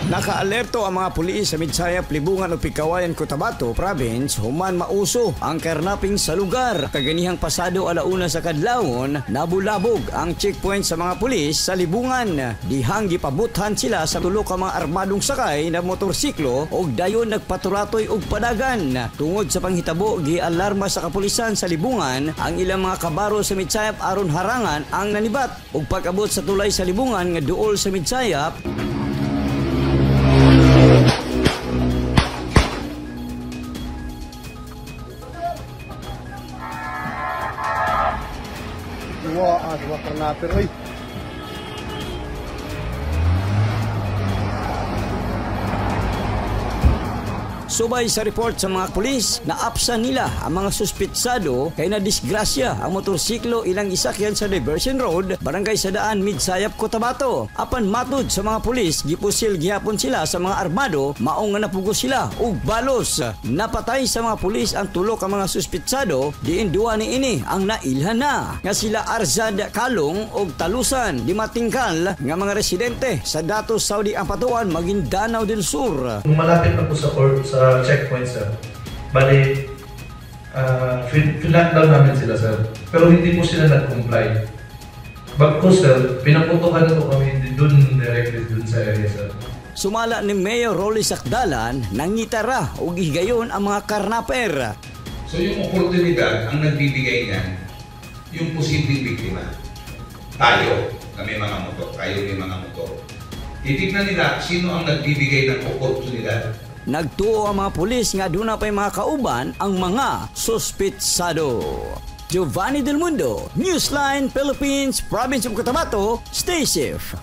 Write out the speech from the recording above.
Nakaalerto ang mga pulis sa Midsayap, Libungan ug Pigkawayan, Cotabato Province human mauso ang karnaping sa lugar. Kaganihang pasado 1:00 sa kadlawon, nabulabog ang checkpoint sa mga pulis sa Libungan. Dihang gipabuthan sila sa tulo ka mga armadong sakay na motorsiklo ug dayon nagpaturatoy og padagan. Tungod sa panghitabo, gialarma sa kapulisan sa Libungan ang ilang mga kabaro sa Midsayap aron harangan ang nanibat. Ug pag-abot sa tulay sa Libungan nga duol sa Midsayap, Dua karnaper, oy. Subay sa report sa mga pulis, naapsan nila ang mga suspitsado kay na disgrasya ang motorsiklo ilang isakyan sa Diversion Road, Barangay Sadaan, Midsayap, Cotabato. Apan matud sa mga pulis, gipusil gihapon sila sa mga armado, maong nga napugos sila og balos. Napatay sa mga pulis ang tulo ka mga suspitsado, diin duwa ni ini ang nailhan na nga sila Arzad Kalong og Talusan, di matingkal nga mga residente sa Dato Saudi Ampatuan, Maguindanao del Sur. Kung malapit na po sa court, sa checkpoint, sir, bali, finlockdown namin sila, sir. Pero hindi po sila nag-comply. Bagkus, sir, pinaputukan po kami dun directly dun sa area, sir. Sumala ni Mayor Rolly Sakdalan, nangitara og higayon ang mga karnaper. So yung oportunidad, ang nagbibigay niyan, yung posibleng biktima. Tayo na may mga motor, tayo may mga motor. Titignan nila sino ang nagbibigay ng oportunidad. Nagtuo ang mga pulis nga aduna pay mga kauban ang mga suspitsado. Giovanni Del Mundo, Newsline Philippines, Province of Cotabato. Stay safe.